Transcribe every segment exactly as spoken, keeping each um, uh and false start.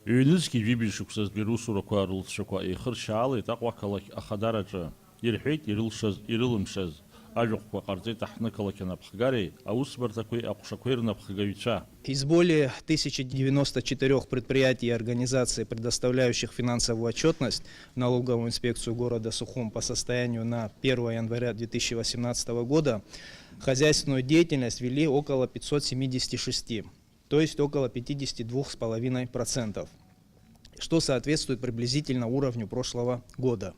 Ҩнызқьи жәибжь шықәсазтәи русурақәа рылҵшәақәа еихыршьаалеит Аҟәа ақалақь ахадараҿы. Ирҳәеит ирылшаз, ирылымшаз. Ажәахәқәа ҟарҵеит аҳҭнықалақь анапхгареи аусбарҭақәеи аҟәшақәеи рнапхгаҩцәа. Из более тысячи девяноста четырёх предприятий и организаций, предоставляющих финансовую отчетность в налоговую инспекцию города Сухум по состоянию на первое января две тысячи восемнадцатого года, хозяйственную деятельность вели около пятьсот семидесяти шести, то есть около пятидесяти двух с половиной процентов, что соответствует приблизительно уровню прошлого года.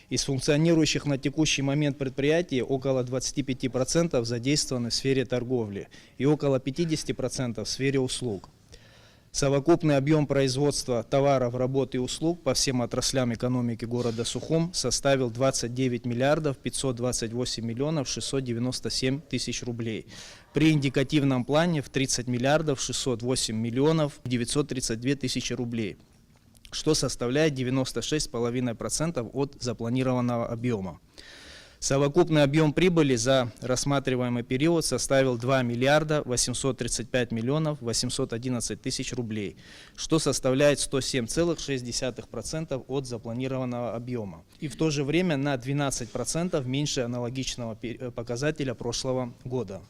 Из функционирующих на текущий момент предприятий около двадцати пяти процентов задействованы в сфере торговли и около пятидесяти процентов в сфере услуг. Совокупный объём производства товаров, работ и услуг по всем отраслям экономики города Сухум составил двадцать девять миллиардов пятьсот двадцать восемь миллионов шестьсот девяносто семь тысяч рублей. При индикативном плане в тридцать миллиардов шестьсот восемь миллионов девятьсот тридцать две тысячи рублей, что составляет девяносто шесть с половиной процентов от запланированного объёма. Совокупный объём прибыли за рассматриваемый период составил два миллиарда восемьсот тридцать пять миллионов восемьсот одиннадцать тысяч рублей, что составляет сто семь целых шесть десятых процентов от запланированного объёма. И в то же время на двенадцать процентов меньше аналогичного пе-, э, показателя прошлого года.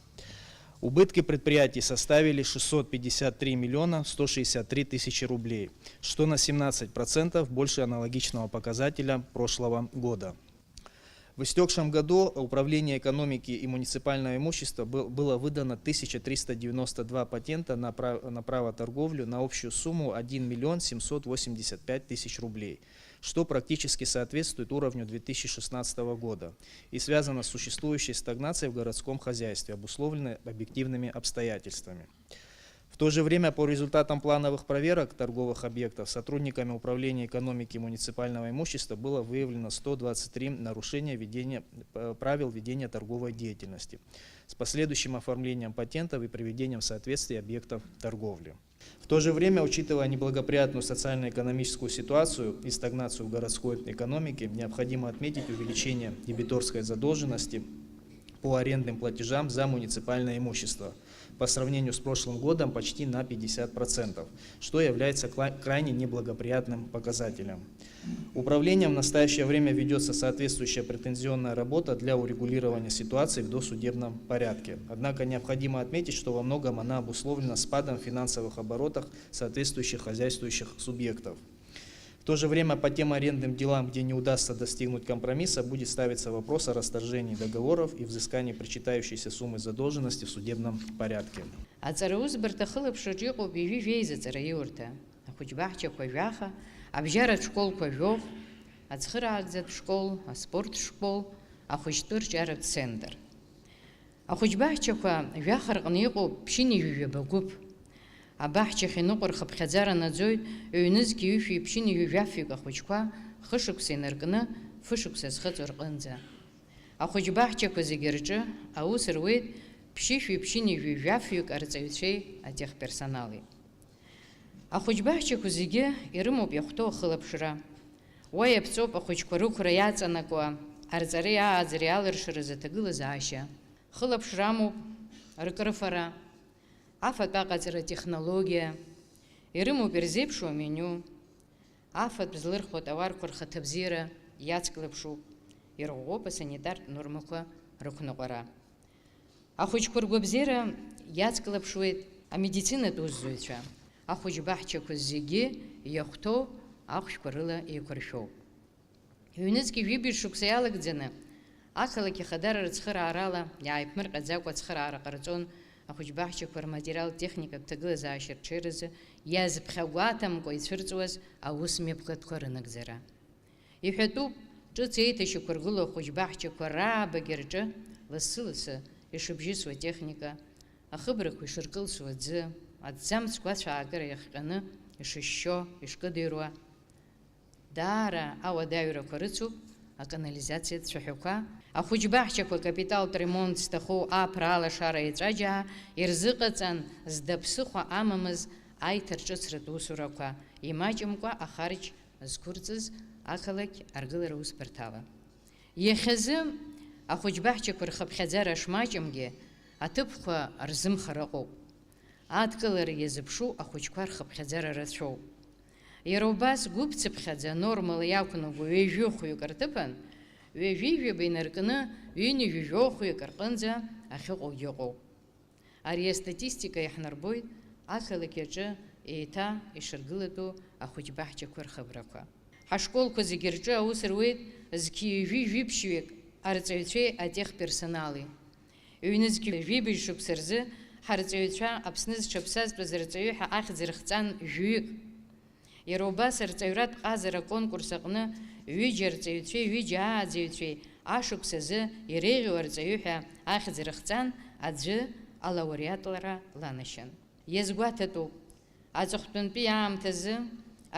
Убытки предприятий составили шестьсот пятьдесят три миллиона сто шестьдесят три тысячи рублей, что на семнадцать процентов больше аналогичного показателя прошлого года. В истёкшем году Управление экономики и муниципального имущества был-, было выдано тысяча триста девяносто два патента на пра-, на право торговлю на общую сумму один миллион семьсот восемьдесят пять тысяч рублей, что практически соответствует уровню две тысячи шестнадцатого года и связано с существующей стагнацией в городском хозяйстве, обусловленной объективными обстоятельствами. В то же время по результатам плановых проверок торговых объектов сотрудниками Управления экономики и муниципального имущества было выявлено сто двадцать три нарушения ведения, э, правил ведения торговой деятельности с последующим оформлением патентов и приведением в соответствие объектов торговли. В то же время, учитывая неблагоприятную социально-экономическую ситуацию и стагнацию в городской экономике, необходимо отметить увеличение дебиторской задолженности по арендным платежам за муниципальное имущество по сравнению с прошлым годом почти на пятьдесят процентов, что является кла-, крайне неблагоприятным показателем. Управлением в настоящее время ведётся соответствующая претензионная работа для урегулирования ситуации в досудебном порядке. Однако необходимо отметить, что во многом она обусловлена спадом в финансовых оборотах соответствующих хозяйствующих субъектов. В то же время по тем арендным делам, где не удастся достигнуть компромисса, будет ставиться вопрос о расторжении договоров и взыскании причитающейся суммы задолженности в судебном порядке. Аҵараусбарҭа ахылаԥшраҿы иҟоуп ҩажәи жәеиза аҵараиурҭа, ахәыҷбаҳчақәа жәаха, абжьаратә школқәа жәохә, ацхыраагӡатә школ, аспорт школ, ахәыҷтәы рҿиаратә центр. Ахәыҷбаҳчақәа жәаха рҟны иҟоуп ԥшьынҩажәи жәаба гәыԥ. Абаҳчахь иныҟәо рхыԥхьаӡара наӡоит ҩнызқь ҩышәи ԥшьынҩажәи жәафҩык ахәыҷқәа, хышықәса инаркны, фышықәса зхыҵуа рҟынӡа. Ахәыҷбаҳчақәа зегьы рҿы аус руеит ԥшьышәи ԥшьынҩажәи жәафҩык арҵаҩцәеи атехперсонали. Ахәыҷбаҳчақәа зегьы ирымоуп иахәҭоу ахылаԥшра. Уа иаԥҵоуп ахәыҷқәа рықәра иаҵанакуа, арҵареи ааӡареи алыршаразы аҭагылазаашьа. Хылаԥшра амоуп ркрыфара, афатә аҟаҵара атехнологиа, ирымоуп ирзеиԥшу аменю, афатә злырхуа тауарқәа рхаҭабзиара иацклаԥшуп, ирӷәӷәоуп асанитартә нормақәа рықәныҟәара. Ахәыҷқәа ргәабзиара иацклаԥшуеит амедицинатә усзуҩцәа. Ахәыҷбаҳчақәа зегьы иахәҭоу ахәшәқәа рыла еиқәыршәоуп. Ҩнызқьи жәибжь шықәса иалагӡаны, ақалақь ахадара рыцхыраарала иааиԥмырҟьаӡакәа ацхыраара ҟарҵон ахәыҷбаҳчақәа рматериал-техникатә ҭагылазаашьа рҽеиразы иазԥхьагәаҭамкәа ицәырҵуаз аус мҩаԥгатәқәа рынагӡара. Иҳәатәуп, ҿыц еиҭашьақәыргылоу ахәыҷбаҳчақәа раабагьы рҿы лассы-лассы ишыбжьысуа атехника, ахыбрақәа ишыркылсуа аӡы, аҭӡамцқәа ацәаакыра иахҟьаны ишышьшьо, ишкыдыҩруа, даара ауадаҩрақәа рыцуп аканализациатә цәаҳәақәа, ахәыҷбаҳчақәа акапиталтә ремонт зҭаху аԥра алашара еҵәаџьаа ирзыҟаҵан, зда ԥсыхәа амамыз аиҭарҿыцратә усурақәа имаҷымкәа ахарџь зқәырҵыз ақалақь аргылара усбарҭала. Иахьазы ахәыҷбаҳчақәа рхыԥхьаӡара шмаҷымгьы, аҭыԥқәа рзымхар ыҟоуп. Адкылара иазыԥшу ахәыҷқәа рхыԥхьаӡара рацәоуп. Иара убас гәыбцыԥхьаӡа анормала иақәнаго ҩажәи хәҩык рҭыԥан, ҩажәи жәаба инаркны ҩынҩажәи жәохәҩык рҟынӡа ахьыҟоугьы ыҟоуп. Ари астатистика иаҳнарбоит ақалақь аҿы еиҭа ишыргылатәу ахәыҷбаҳчақәа рхыбрақәа. Ҳашколқәа зегьы рҿы аус руеит зқьи ҩажәи жәиԥшьҩык арҵаҩцәеи атехперсонали. Ҩнызқьи жәибжь шықәса рзы ҳарҵаҩцәа Аԥсны зҽаԥсазтәыз арҵаҩы ҳәа ахьӡ рыхҵан жәаҩык. Иара убас арҵаҩратә ҟазара аконкурс аҟны ҩыџьа арҵаҩцәеи ҩыџьа ааӡаҩцәеи ашықәс азы иреиӷьу арҵаҩы ҳәа ахьӡ рыхҵан аӡәы алауреатлара ланашьан. Иазгәаҭатәуп, аҵыхәтәантәи аамҭазы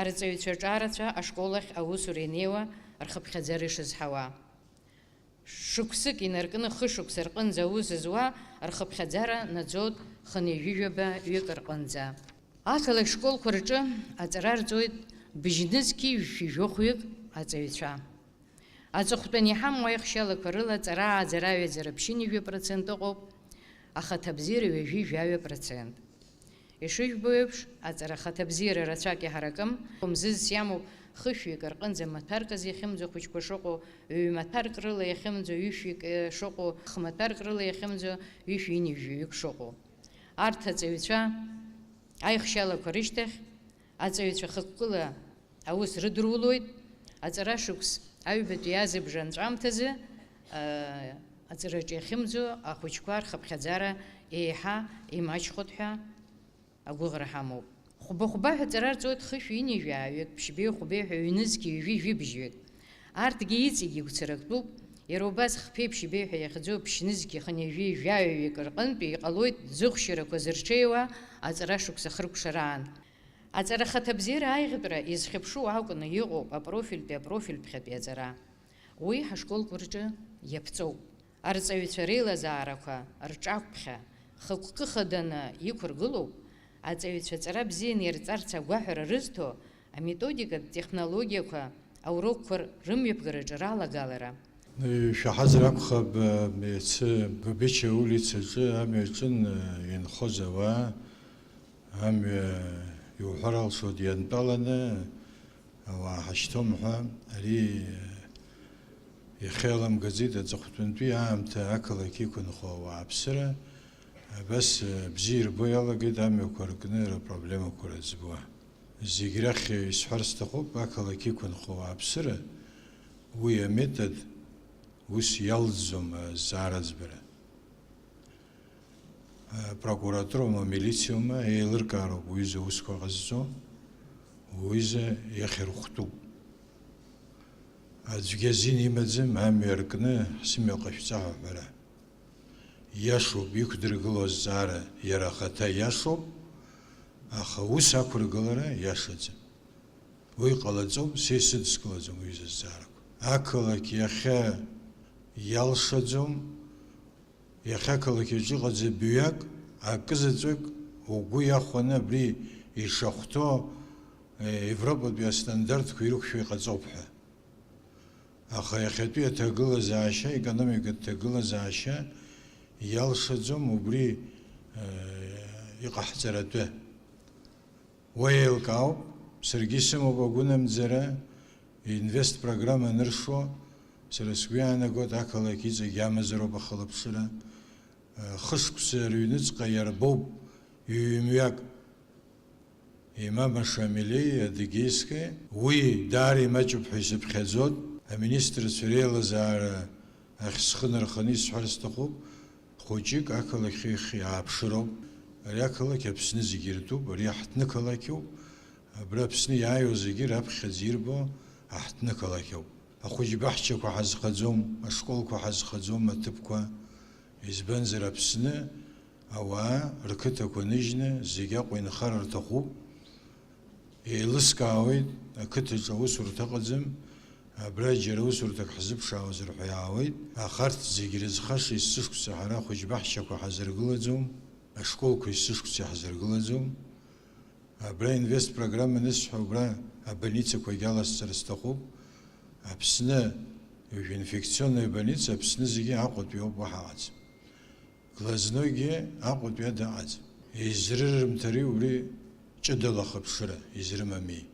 арҵаҩцәа ҿарацәа ашкол ахь аусура инеиуа рхыԥхьаӡара ишызҳауа. Шықәсык инаркны хышықәса рҟынӡа аус зуа рхыԥхьаӡара наӡоит хынҩажәижәаба ҩык рҟынӡа. Ақалақь школқәа рҿы аҵара рҵоит бжьнызқьи жәшәи жәохәҩык аҵаҩцәа. Аҵыхәтәан иҳамоу аихшьалақәа рыла аҵара ааӡара аҩаӡара ԥшьынҩажәа процент ыҟоуп, ахаҭабзиара ҩажәи жәаҩа процент. Ишыжәбо еиԥш, аҵара ахаҭабзиара рацәак иҳаракым, хәымзызс иамоуп хышәҩык рҟынӡа маҭәарк азы иахьымӡо ахәыҷқәа шыҟоу, ҩ-маҭәарк рыла иахьымӡо ҩышәҩык, э, шыҟоу, х-маҭәарк рыла иахьымӡо ҩышәи ҩынҩажәаҩык шыҟоу. Арҭ аҵаҩцәа аихшьалақәа рышьҭахь, аҵаҩцәа хықәкыла аус рыдырулоит, аҵара шықәс аҩбатәи азыбжа анҵәамҭазы, э, аҵараҿы иахьымӡо ахәыҷқәа рхыԥхьаӡара еиҳа имаҷхоит ҳәа агәыӷра ҳамоуп. Хәба-хәба ҳәа аҵара рҵоит хышәи ҩынҩажәи жәаҩык, ԥшьбеи хәбеи ҳәа ҩнызқьи ҩажәи жәибжьҩык. Арҭгьы иҵегь игәцарактәуп, иара убас хԥеи ԥшьбеи ҳәа иахьӡу ԥшьнызқьи хынҩажәи жәаҩаҩык рҟынтәи иҟалоит зыхәшьарақәа зырҽеиуа аҵара шықәса хыркәшараан. Аҵара ахаҭабзиара аиӷьтәра изхьыԥшуа акәны иҟоуп апрофильтәи апрофильтәхьатәи аҵара. Уи ҳашколқәа рҿы иаԥҵоуп. Арҵаҩцәа реилазаарақәа рҿақәԥхьа хықәкы хаданы иқәыргылоуп, аҵаҩцәа аҵара бзианы ирҵарц агәаҳәара рызҭо аметодикатә технологиақәа аурокқәа рымҩаԥгараҿы ралагалара. Ишәаҳазар акәхап, иацы Габича улицаҿы амҩа аҿын инхоз ауаа, амҩа иуҳәар алшоит иантәаланы, ауаа ҳашьҭоуп ҳәа, ари иахьа иаламгаӡеит аҵыхәтәантәи аамҭа ақалақь иқәынхо ауааԥсыра, абас бзиа ирбо иалагеит амҩақәа ркны рыпроблемақәа рыӡбуа. Зегь рахь исҳәар сҭахуп, ақалақь иқәынхо ауааԥсыра, уи аметод ус иалҵӡом азҵаара аӡбара. Апрокуратуроума, амилициоума, еилыркаароуп уҩыза аусқәа ҟазҵо, уҩыза иахьырхәтәуп. Аӡәгьы азин имаӡам амҩа ркны ҳсымҩа ҟашәҵа ҳәа аҳәара. Иашоуп, иқәдыргыло азҵаара иара ахаҭа иашоуп, аха ус ақәыргылара иашаӡам. Уи ҟалаӡом, са исыдыскылаӡом уи зызҵаарақәа. Ақалақь иахьа иалшаӡом, иахьа ақалақь аҿы иҟаӡам бҩак, акызаҵәык угәы иахәаны абри ишахәҭоу, е, Европатәи астандартқәа ирықәшәо иҟаҵоуп ҳәа. Аха иахьатәи аҭагылазаашьа, аекономикатә ҭагылазаашьа иалшаӡом убри, э, иҟаҳҵаратәы. Уа еилкаауп, саргьы исымоуп агәынамӡара, инвест программа аныршо, сара сгәы иаанагоит, ақалақь иҵегь амазароуп ахылаԥшыра. Э, хышықәса рыҩныҵҟа иарбоуп ҩ-мҩак. Имам Ашамилеи Адыгейскаи, уи даара имаҷуп ҳәа исыԥхьаӡоит. Аминистрцәа реилазаара ахь схы нарханы исҳәар сҭахуп, хәыҷык ақалақь ахь иааԥшыроуп. Ари ақалақь Аԥсны зегьы иртәуп, ари аҳҭнықалақьуп. Абра Аԥсны иааиуа зегьы раԥхьаӡа ирбо аҳҭнықалақьуп. Ахәыҷбаҳчақәа ҳазхаӡом, ашколқәа ҳазхаӡом, аҭыԥқәа. Избанзар, Аԥсны ауаа рқыҭақәа ныжьны зегь Аҟәа инхар рҭахуп. Еилыскаауеит, ақыҭаҿы аусурҭа ыҟаӡам, абра џьара усурҭак ҳзыԥшаауазар ҳәа иаауеит, аха арҭ зегь рызхаша есышықәса ҳара ахәыҷбаҳчақәа ҳазыргылаӡом, ашколқәа есышықәса иаҳзыргылаӡом. Абра инвест программа анысҳәа, убра абольницақәагьы аласҵар сҭахуп. Аԥсны, уажә инфекционная больница Аԥсны зегьы Аҟәатәи ауп, уаҳа ыҟаӡам. Глазнойгьы Аҟәатәи ада ыҟаӡам. Изрырымҭари убри ҷыдала ахыԥшыра, изрымами.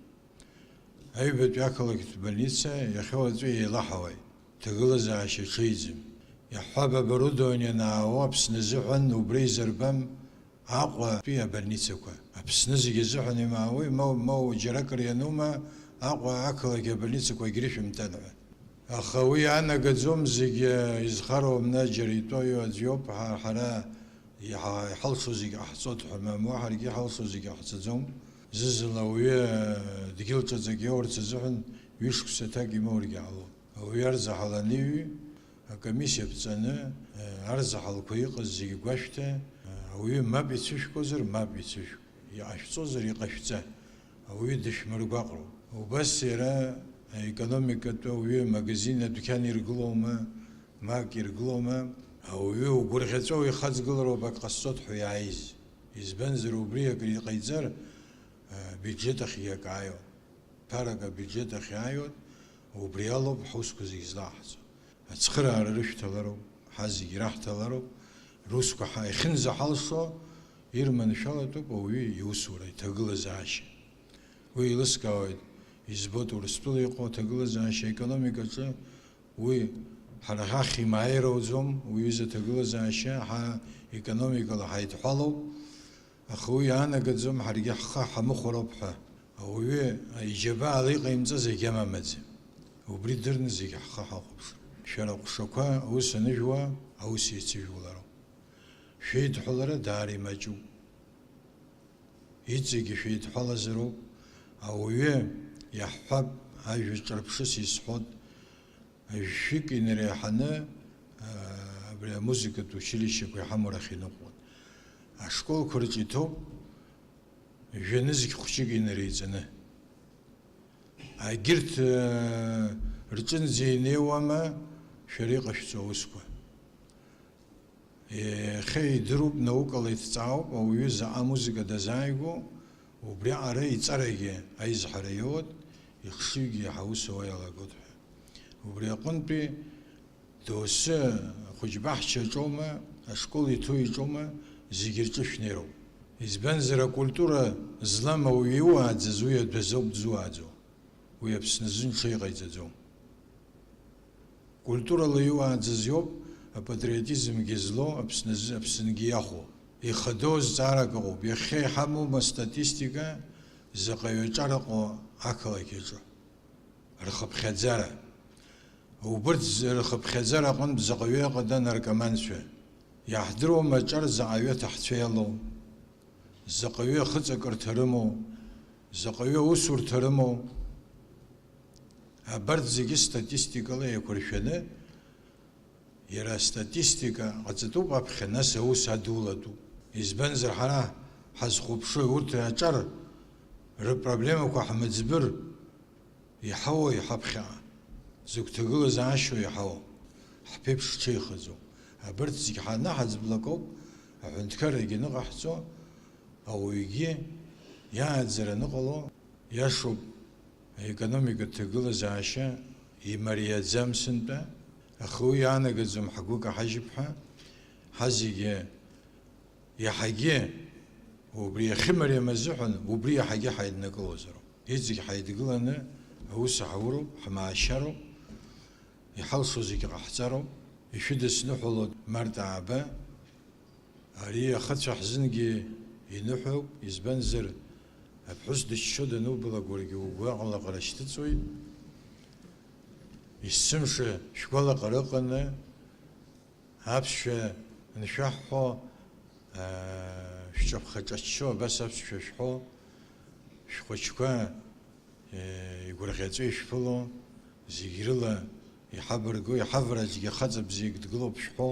Аҩбатәи ақалақьтә больница иахьа уаҵәы еилаҳауеит, ҭагылазаашьа ҽеиӡам. Иаҳҳәап, оборудование анаауа Аԥсны азыҳәан убра изырбам Аҟәатәи абольницақәа. Аԥсны зегьы азыҳәан имаауеи, ма, ма џьаракыр ианума Аҟәа ақалақь абольницақәа егьрышәымҭан ҳәа. Аха уи иаанагаӡом зегьы изхароу, мна џьара итәоу аӡә иоуп, ҳа-, ҳара иҳа-, иҳалшо зегьы ҟаҳҵоит ҳәа, мамоу ҳаргьы иҳалшо зегьы ҟаҳҵаӡом. Зызла ауаҩы дгьыл ҿаҵак иоурц азыҳәан ҩышықәса аҭак имоургьы ҟалоит. Ауаҩы арзаҳал аниҩы, акомиссиа ԥҵаны, арзаҳалқәа иҟаз зегьы гәашәҭа, ауаҩы мап ицәышәкуазар, мап ицәышәк, иҟашәҵозар, иҟашәҵа, ауаҩы дышәмыргәаҟроуп. Убас иара аекономикатә ауаҩы магазин, адәқьан иргылоума, ма акы иргылоума, ауаҩы угәырӷьаҵәа уихаҵгылароуп ак ҟасҵоит ҳәа иааиз. Избанзар, убри акыр иҟаиҵар, абиуџьет ахьгьы акы ааиуам. Ԥарак абиуџьет ахьааиуеит, убри алоуп ҳусқәа зегьы злаҳҵо. Ацхыраара рышәҭалароуп, ҳа зегьы ираҳҭалароуп, русқәа ҳа иахьынӡаҳалшо ирманшәалатәуп ауаҩы иусура, иҭагылазаашьа. Уи еилыскаауеит, избоит Урыстәыла иҟоу аҭагылазаашьа аекономикаҿы, уи ҳара ҳахь имааира ауӡом, уи ҩыза аҭагылазаашьа ҳа економикала ҳаидҳәалоуп. Аха уи иаанагаӡом ҳаргьы ҳхы ҳамыхәароуп ҳәа. Ауаҩы аиџьабаа ала иҟаимҵаз агьама амаӡам. Убри дырны зегьы ҳхы ҳахәаԥшыр. Шәара аҟәшақәа аус анышәуа, аус еицыжәулароуп. Шәеидҳәалара даара имаҷуп. Иҵегьы шәеидҳәалазароуп. Ауаҩы иаҳҳәап, ажәа ҿырԥшыс исҳәот, Жәшәык инареиҳаны, аа, абри амузыкатә училищеқәа иҳамоу рахь иныҟәон. Ашколқәа рҿы иҭоуп жәанызқь хәҷык инареиҵаны. Агьырҭ, аа, рҿынӡа инеиуама шәара иҟашәҵо аусқәа? Иахьа идыруп, наукала иҭҵаауп, ауаҩы заҟа амузыка дазааигәоу, убриаҟара иҵарагьы аизҳара иоуеит, ихшыҩгьы иаҳа ус ауа иалагоит ҳәа. Убри аҟынтәи доусы ахәыҷбаҳча аҿоума, ашкол иҭоу иҿоума, зегьы рҿы шәнеироуп. Избанзар, акультура злам ауаҩы иуааӡаз уи адәазоуп дзуааӡо, уи Аԥсны азын ҽеиҟаиҵаӡом. Культурала иуааӡаз иоуп апатриотизмгьы злоу, Аԥсны азы, Аԥсынгьы иахәо. Ихадоу зҵаарак ыҟоуп, иахьа иҳамоума астатистика, заҟаҩы аҿар ыҟоу ақалақь аҿы? Рхыԥхьаӡара. Убырҭ з-, рхыԥхьаӡара аҟынтә заҟаҩы ыҟада анаркоманцәа? Иаҳдыруама аҿар заҟаҩы аҭахцәа иалоу? Заҟаҩы ахыҵакырҭа рымоу? Заҟаҩы аусурҭа рымоу? Абарҭ зегьы статистикала еиқәыршәаны, иара астатистика ҟаҵатәуп аԥхьа, нас аус адулатәуп. Избанзар, ҳара ҳазхәаԥшуа урҭ аҿар рыпроблемақәа ҳмыӡбыр, иҳауа иҳаԥхьаҟа, зыгәҭагылазаашьоу иҳауа, ҳԥеиԥш ҽеихаӡоу. Абарҭ зегьы ҳанаҳаӡблакоуп аҳәынҭқаррагьы аныҟаҳҵо, ауаҩгьы иааӡара аныҟало. Иашоуп, аекономикатә ҭагылазаашьа имариаӡам сынтәа, аха уи иаанагаӡом ҳгәы каҳажьып ҳәа, ҳазегьы иаҳагьы убри иахьымариам азыҳәан, убри иаҳагьы ҳаиднакылозароуп. Иҵегь ҳаидгыланы аус аҳауроуп, ҳмаашьароуп, иҳалшо зегьы ҟаҳҵароуп, ишәыдысныҳәалоит март ааба. Ари ахацәа ҳзынгьы иныҳәоуп, избанзар, аԥҳәыс дыччо данубалак, уаргьы угәы аҟалаҟара шьҭыҵуеит. Есымша шәгәалаҟара ыҟаны, аԥсшәа аншәаҳҳәо, аа, шәҿаԥха-ҿаччо, абас аԥсшәа шәҳәо, шәхәыҷқәа, Игәырӷьаҵәа ишәԥыло, зегь рыла иҳабарго, иҳавраҿгьы хаҵа бзиак дгылоуп шәҳәо,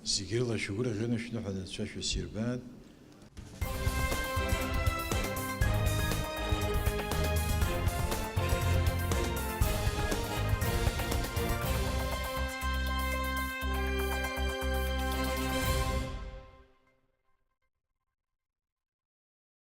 зегь рыла шәгәырӷьаны шәныҳәа анцәа шәасирбааит.